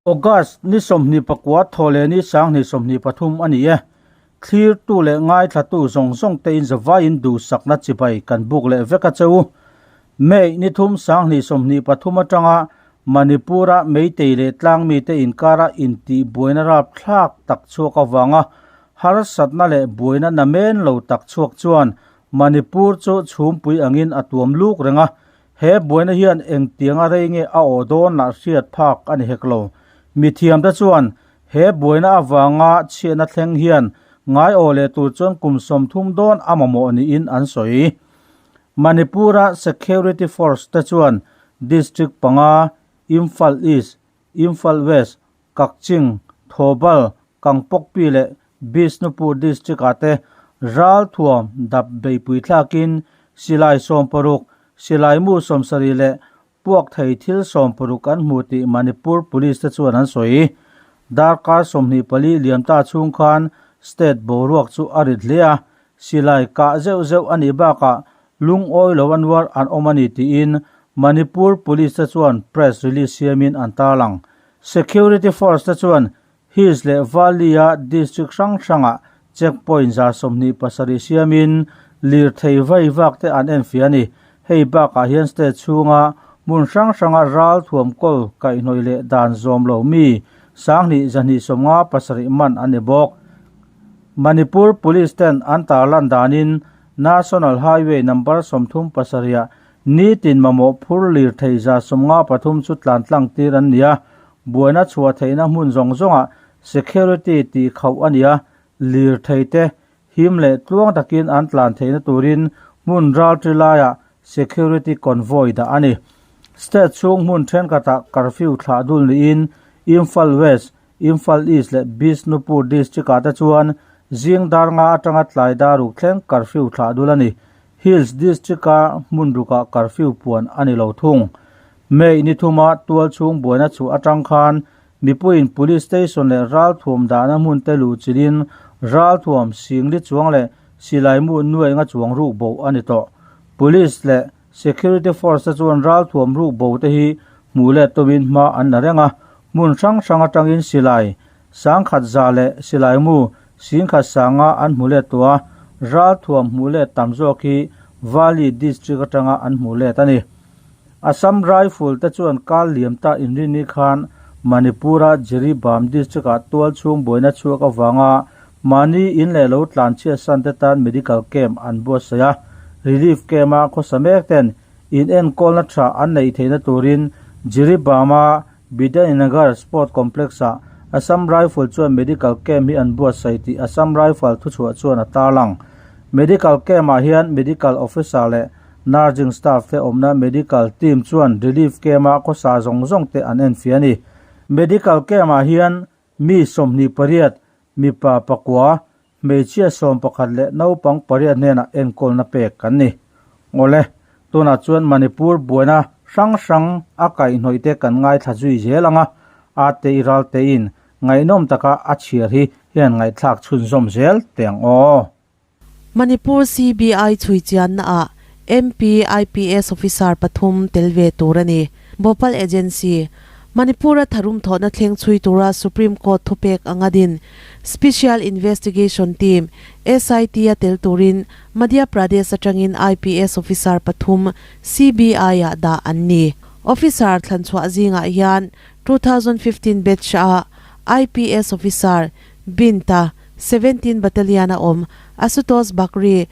August ni 24 thawhleh ni 2023 a ni e. Thlirtu leh ngaithlatu zawng zawng te in zavaiin duhsakna chibai kan buk leh vek a che u. May ni thum 2023 atanga Manipur-a Meitei leh tlangmite inkara intihbuaina rapthlak tak chhuak avanga harsatna leh buaina namen lo tak chhuak chuan Manipur chu chhumpui angin a tuam luk reng a, He buaina hian engtianga rei nge a awh dawn lah hriat phak a ni hek lo. Mithiamte chuan he buaina avanga chhiatna thleng hian ngai awh leh tur chuan kum 30 dawn a mamawh niin an sawi. Manipur-a Security Force te chuan District panga, Imphal East, Imphal West, Kakching, Thoubal, Kangpokpi leh Bishnupur District-ah te ralthuam dap beipui thlakin silai 60, silai mu 70 leh puak thei thil 60 an hmu tih Manipur Police te chuan an sawi. Darkar 24 liam ta chhung khan state boruak chu a rit hle a, silai kah zeuh zeuh a nih bakah lungawi lo a nuar an awm a ni tiin Manipur Police te chuan press release siamin an tarlang. Security force te chuan Hills leh Valley-a district hrang hrangah check point 27 siamin lirthei vai vak te an enfiah a ni. Hei bakah hian state chhunga hmun hrang hranga ral thuam kawl kaihhnawih leh dan zawm lo mi 2257 man a ni bawk. Manipur Police ten an tarlan danin National Highway number 37 ah Nitin mamawh phur lirthei 53 chu tlan tlang tir an ni a, buaina chhuah theihna hmun zawng zawngah security tih khauh a ni a, lirthei te him leh tluang takin an tlan theihna turin hmun ralṭi laiah security convoy dah a ni. State chhung hmun thenkhatah curfew thlah dul niin Imphal West, Imphal East leh Bishnupur district-ah te chuan zing dar nga atanga tlai dar ruk thleng curfew thlah dul a ni. Hills district-a hmun rukah curfew puan a ni lo thung. May ni thuma tual chhung buaina chhuah atang khan mipuiin police station leh ralthuam dahna hmun te luh chilhin ralthuam singli chuang leh silai mu nuainga chuang ruk bo a ni tawh. Police leh Security force te chuan ralthuam ruk bo te hi hmuh leh tumin hma an la reng a, hmun hrang hrang atangin silai 10,100 leh silai mu 10,100 an hmu let tawh a, ralthuam hmuh let tam zawk hi Valley district atanga an hmuh let a ni. Assam Rifle te chuan kal liam ta inrinni khan Manipur-a Jiribam district-ah tual chhung buaina chhuak avanga Mahni in leh lo tlan chhiat san te tan medical camp an buatsaih a, relief camp-a khawsa mek ten in enkawlna tha an neih theihna turin Jiribam-a Bidayanagar Sport Complex-ah Assam Rifle chuan medical camp hi an buatsaih tih Assam Rifle thuchhuah chuan a tarlang. Medical camp-ah hian medical officer leh nursing staff te awmna medical team chuan relief camp-a khawsa zawng zawng te an enfiah a ni. Medical camp-ah hian Mi 28, mipa pakua, hmeichhia 11 leh naupang pariat hnenah enkawlna pek kan ni. Awle, tunah chuan Manipur buaina hrang hrang a kaihhnawih te kan ngaithla zui zel ang a, a te i ral tein ngaihnawm taka a chhiar hi hian ngaihthlak chhunzawm zel teh ang aw. Manipur CBI chhui chianna ah MP IPS officer pathum tel ve tur a ni. Bhopal Agency, Manipur-a tharum thawhna thleng chhui tura Supreme Court thupek anga din Special Investigation Team, SIT, a tel turin Madhya Pradesh atangin IPS officer pathum CBI-ah dah an ni. Officer thlanchhuah zingah hian 2015 batch-a IPS officer Binta, 17 Battalion a awm, Asutosh Bakri,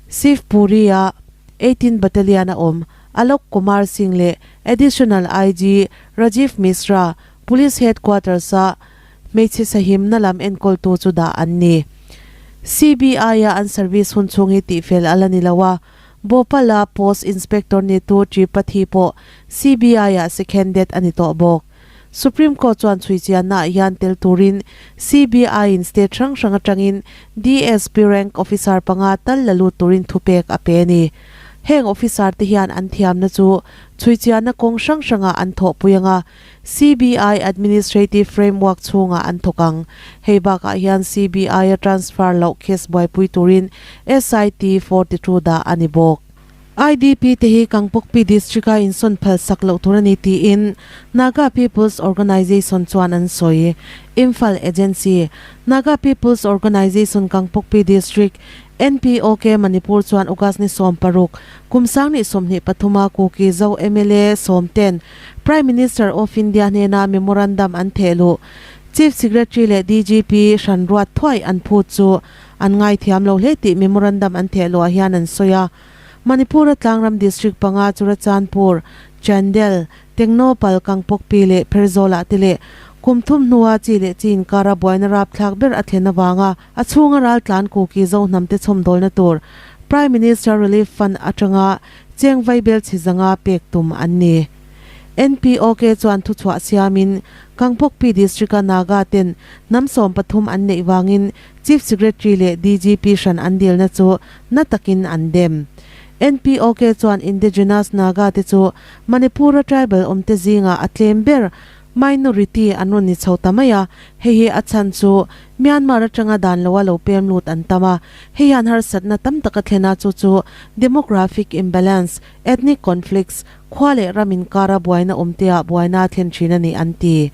Shivpuri-a 18 Battalion a awm, Alok Kumar Singh leh Additional IG Rajiv Mishra, Police Headquarters-a hmeichhe sahimna lam enkawltu chu dah an ni. CBI-a an service hun chhung hi tihfel a la ni lo a, Bhopal-a Post Inspector Neetu Tripathi pawh CBI-ah seconded a ni tawh bawk. Supreme Court chuan chhui chiannaah hian tel turin CBI-in state hrang hrang atangin DSP rank officer panga tal la lut turin thupek a pe a ni. Heng officer te hian an thiamna chu chhuichianna kawng hrang hrangah an thawhpui ang a, CBI administrative framework chhungah an thawk ang. Hei bakah hian CBI-a transfer loh case buaipui turin SIT 42 dah a ni bawk. IDP te hi Kangpokpi District-a insawn phal sak loh tur a ni tiin Naga People's Organisation chuan an sawi. Imphal Agency, Naga People's Organisation Kangpokpi District, NPOK, Manipur chuan August ni 16, kum 2023 a Kuki Zo mla sawmten Prime Minister of India hnena memorandum an theh luh. Chief Secretary leh DGP hran ruat thuai an phut chu an ngaithiam lo hle tih memorandum an theh luhah hian an sawi a. Manipur-a tlangram district panga Churachandpur, Chandel, Tengnoupal, Kangpokpi leh Pherzawl-ah te leh kum thum hnua chi leh chi inkara buaina rapthlak ber a thlen avanga a chhunga raltlan Kuki Zohnamte chhawmdawlna tur Prime Minister Relief Fund atanga cheng vaibel chhi zanga pek tum an ni. NPOK chuan thuchhuah siamin Kangpokpi District-a Naga ten hnam 13 an neih vangin Chief Secretary leh DGP hran an dilna chu na takin an dem. NPOK chuan Indigenous Naga te chu Manipur-a tribal awmte zingah a tlem ber minority an rawn ni chho ta mai a, hei hi a chhan chu Myanmar atanga dan loa lo pem lut an tam a, hei hian harsatna tam tak a thlen a, chu chu demographic imbalance, ethnic conflicts, khua leh ram inkara buaina awmteah buaina a thlen thin a ni an ti.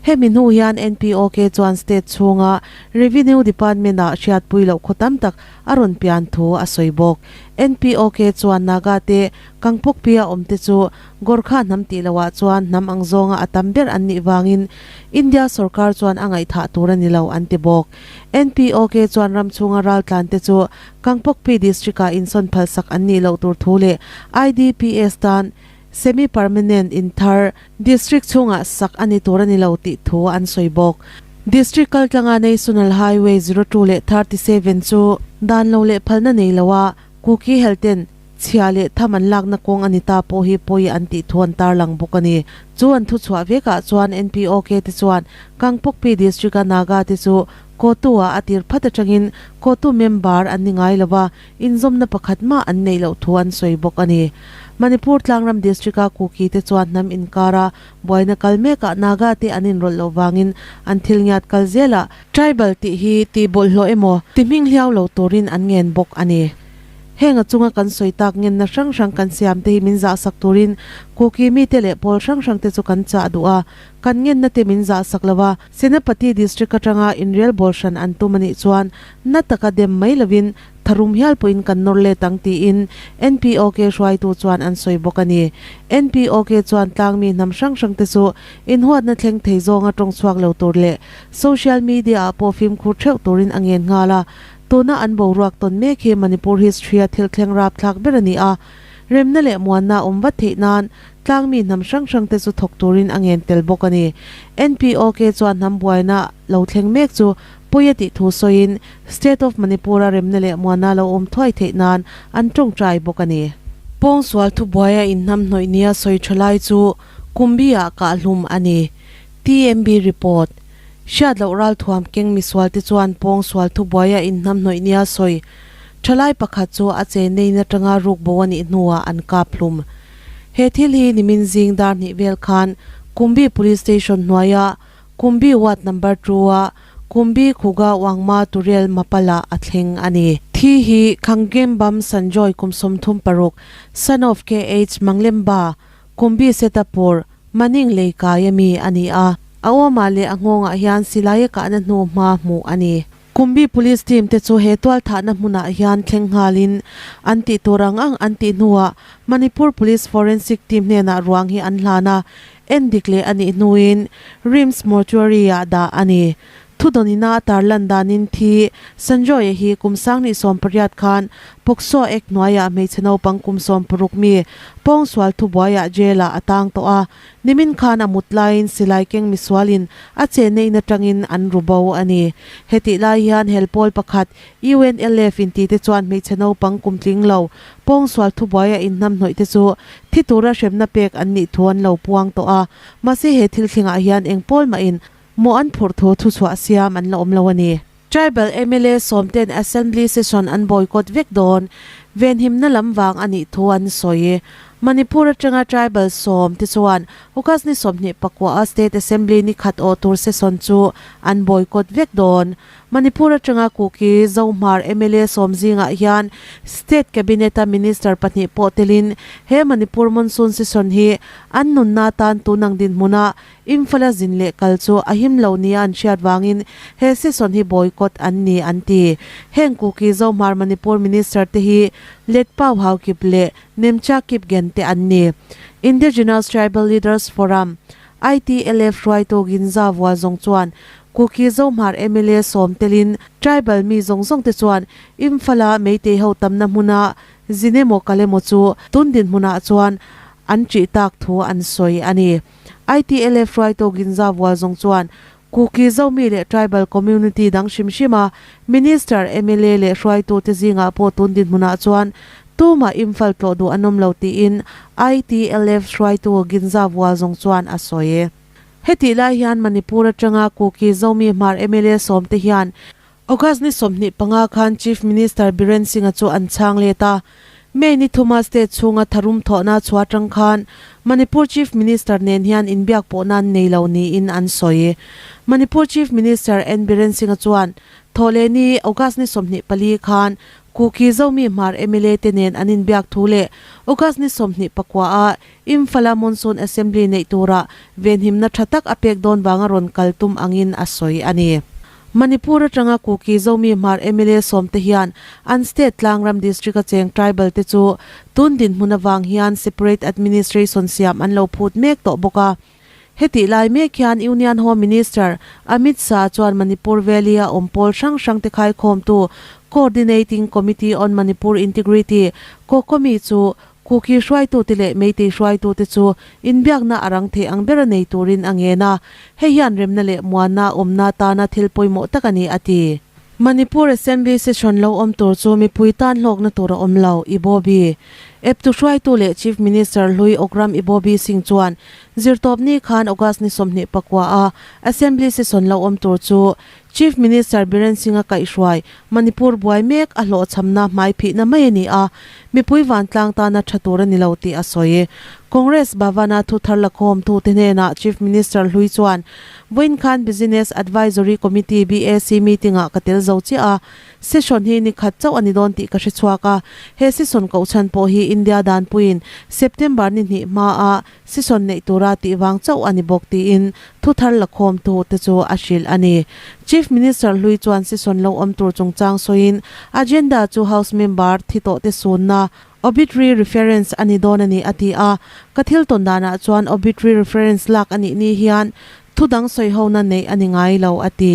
Hemi hnu hian NPOK chuan state chhunga Revenue Department-ah hriatpui loh khaw tam tak a rawn pian thu a sawi bawk. NPOK chuan Naga te Kangpokpia awmte chu Gorkha hnam tih loah chuan hnam ang zawnga a tam ber an nih vangin India sorkar chuan a ngaihthah tur a ni lo an ti bawk. NPOK chuan ram chhunga raltlan te chu Kangpokpi District-ah insawn phalsak an nih loh tur thu leh IDPS tan semi-permanent in thar District chhungah sak a ni tur a ni lo tih thu an sawi bawk. District kaltlanga National Highway 02 leh 37 chu dan lo leh phalna nei loa Kuki helten Chhia leh tham an lakna kawng a ni ta pawh hi pawi an tih thu an tarlang bawk a ni. Chu an thu chhuah vekah chuan NPOK te chuan Kangpokpi District-a Naga te chu Kotu-ah a tir phat atangin Kotu member an ni ngai lo va, inzawmna pakhat mah an neih loh thu an sawi bawk a ni. Manipur Tlangram District-a Kuki te chuan hnam inkara buaina kal mekah Naga te an inrawlh loh vangin an thil ngiat kal zelah Tribal tih hi tih bawlhhlawh emaw ti hming hliau lo turin an ngen bawk a ni. Heng a chunga kan sawi tak ngenna hrang hrang kan siam te hi min zahsak turin Kuki mite leh pawl hrang hrang te chu kan chah duh a, kan ngenna te min zahsak lo a, Senapati District atanga inrel bawl hran an tum a nih chuan na taka dem mai lovin tharum hial pawhin kan nawr let ang tiin NPOK hruaitu chuan an sawi bawk a ni. NPOK chuan tlangmi hnam hrang hrang te chu inhuatna thleng thei zawnga tawng chhuak lo tur leh social media ah pawh fimkhur theuh turin a ngen nghal a, Tuna an boruak tawn mek hi Manipur history-a thil thleng rapthlak ber a ni a, remna leh muanna a awm vat theih nan tlangmi hnam hrang hrangte chu thawk turin a ngen tel bawk a ni. NPOK chuan hnam buaina lo thleng mek chu pawi a tih thu sawiin State of Manipur-a remna leh muanna lo awm thuai theih nan an tawngtai bawk a ni. Pawngsual thubuaia inhnamhnawih nia sawi tha lai chu Kumbi-ah kahhlum a ni. TMB report. Hriat loh ralthuam keng misual te chuan pawng sual thubuaia inhnamhnawih nia sawi thalai pakhat chu a che nein atanga ruk bo a nih hnuah an kap hlum. He thil hi nimin zing dar hnih vel khan Kumbi Police Station hnuaia Kumbi Ward Number 2 a Kumbi Khuga Wangma Turel Mapala a thleng a ni. Thi hi Khangembam Sanjoy kum 36, son of KH Manglemba, Kumbi Setapur, Maning lei kai ami a ni a, a awmah leh a nghawngah hian silai a kahna hnu hma hmuh a ni. Kumbi Police team te chu he tualthahna hmunah hian thleng nghalin an tih tur ang ang an tih hnuah Manipur Police Forensic team hnenah ruang hi an hlan a, endik leh a nih hnuin RIMS Mortuary-ah dah a ni. Thudawnina a tarlan danin thi Sanjoy-a hi kum 2018 khan POCSO Act hnuaiah hmeichhe naupang kum 16 mi pawngsual thubuaiah jail-ah a tang tawh a, nimin khan a mut laiin silai keng misualin a che neihna tangin an ru bo a ni. Hetih lai hian helpawl pakhat UNLF intite chuan hmeichhe naupang kum tling lo pawngsual thubuaia inhnamhnawih te chu thi tura hremna pek an nih thu an lo puang tawh a, mahse he thil thlengah hian eng pawl mahin Maw an phurh thu thuchhuah siam an la awm lo a ni. Tribal mla sawmten Assembly session an boycott vek dawn. Venhimna lam vang a nih thu an sawi. Manipur atanga tribal sawm te chuan August ni 24 a State Assembly ni khat awh tur session chu an boycott vek dawn. Manipur atanga Kuki Zohmar mla sawm zingah hian State Cabinet a Minister pahnih pawh telin he Manipur Monsoon Session hi an nunna tan tunang dinhmuna Imphal-a zin leh kal chu a him lo nia an hriat vangin he session hi boycott an ni an ti. Heng Kuki Zohmar Manipur Minister te hi Letpau Haokip leh Nemcha Kipgen te an ni. Indigenous Tribal Leaders Forum, ITLF, hruaitu Ginza Vual zawng chuan Kuki Zohmar mla sawm telin tribal mi zawng zawng te chuan Imphal-a Meitei ho tamna hmuna zin emaw kal emaw chu tun dinhmunah chuan an ṭih tak thu an sawi a ni. ITLF hruaitu Ginza Vual zawng chuan Kuki Zomi leh Tribal Community dang hrim hrim a Minister, mla leh hruaitute zingah pawh tun dinhmunah chuan tumah Imphal tlawh duh an awm lo tiin ITLF hruaitu Ginza Vual zawng chuan a sawi. Hetih lai hian Manipur atanga Kuki Zomi Hmar mla sawmte hian August ni 25 khan Chief Minister Biren Singh-a chu an chhang let a. May ni thuma state chhunga tharum thawhna chhuah atang khan Manipur Chief Minister nen hian inbiak pawhna an nei lo niin an sawi. Manipur Chief Minister N Biren Singh-a chuan thawhleh ni August ni 24 khan Kuki Zomi Hmar mla te nen an inbiak thu leh August ni 29 a Imphal-a Monsoon Assembly neih tura venhimna tha tak a pek dawn vanga rawn kal tum angin a sawi a ni. Manipur atanga Kuki Zomi Hmar mla sawmte hian an state tlangram district a cheng tribal te chu tun dinhmun avang hian separate administration siam an lo phut mek tawh bawk a. Hetih lai mek hian Union Home Minister Amit Shah chuan Manipur Valley a awm pawl hrang hrang te khaikhawmtu Coordinating Committee on Manipur Integrity, COCOMI, chu Kuki hruaitute leh Meitei hruaitute chu inbiakna a rang thei ang bera nei turin a ngen a, hei hian remna leh muanna awmna tana thil pawimawh tak a ni, a ti. Manipur Assembly Session lo awm tur chu mipui tan hlawkna tur a awm lo, Ibobi. Eptu hruaitu leh Chief Minister hlui Okram Ibobi Singh chuan zirtawpni khan August ni 29 a Assembly Session lo awm tur chu Chief Minister Biren Singh-a kaihhruai Manipur buai mek a hlawhchhamna hmaiphihna mai a ni a, mipui vantlang tana tha tur a ni lo tih a sawi. Congress Bhavan-a thuthar lakhawmtute hnenah Chief Minister hlui chuan, Vawiin khan Business Advisory Committee, BAC, meeting-ah ka tel zo chiah a, session hi ni khat chauh a ni dawn tih ka hre chhuak a, he session kohchhan pawh hi India danpuiin September ni hnih hmaa Session neih tura tih vang chauh a ni bawk tiin thuthar lakhawmtu te chu a hrilh a ni. Chief Minister hlui chuan session lo awm tur chungchang sawiin agenda chu House member thi tawh te sunna obituary reference a ni dawn a ni a ti a, ka thil tawn danah chuan obituary reference lak a nih ni hian thu dang sawihona neih a ni ngai lo a ti.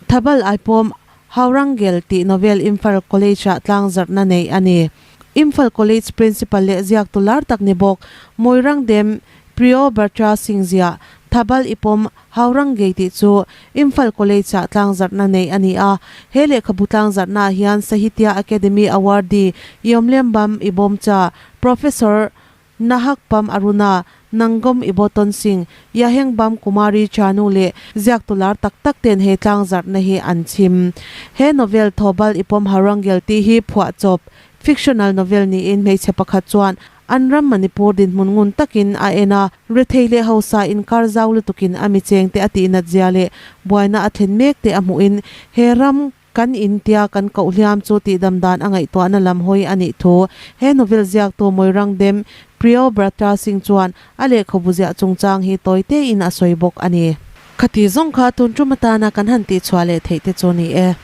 Thabal Aipawm Haurangel tih novel Imphal College-ah tlangzarhna neih a ni. Imphal College Principal leh ziaktu lar tak ni bawk Moirangdem Priyo Bartra Singh ziah Thabal Ipawm Haurangei tih chu Imphal College-ah tlangzarhna neih a ni a. He lehkhabu tlangzarhnaah hian Sahitya Akademi Awardee Yomlembam Ibomcha, Professor Nahakpam Aruna, Nangom Iboton Singh, Yahengbam Kumari Chanu leh ziaktu lar tak tak ten he tlangzarhna hi an chhim. He novel Thobal Ipawm Harangel tih hi phuahchawp, fictional novel niin hmeichhe pakhat chuan an ram Manipur dinhmun ngun takin a en a, rethei leh hausa inkar zau lutukin a mi chengte a tihnat zia leh buaina a thlen mek te a hmuhin he ram Kan intia kan koh hliam chu tihdam dan a ngaihtuahna lam hawi a nih thu he novel ziaktu Moirangdem Priyo Brata Singh chuan a lehkhabu ziah chungchang hi tawi tein a sawi bawk a ni. Khati zawng kha tun tum atana kan han tihchhuah leh theih te chu ni e.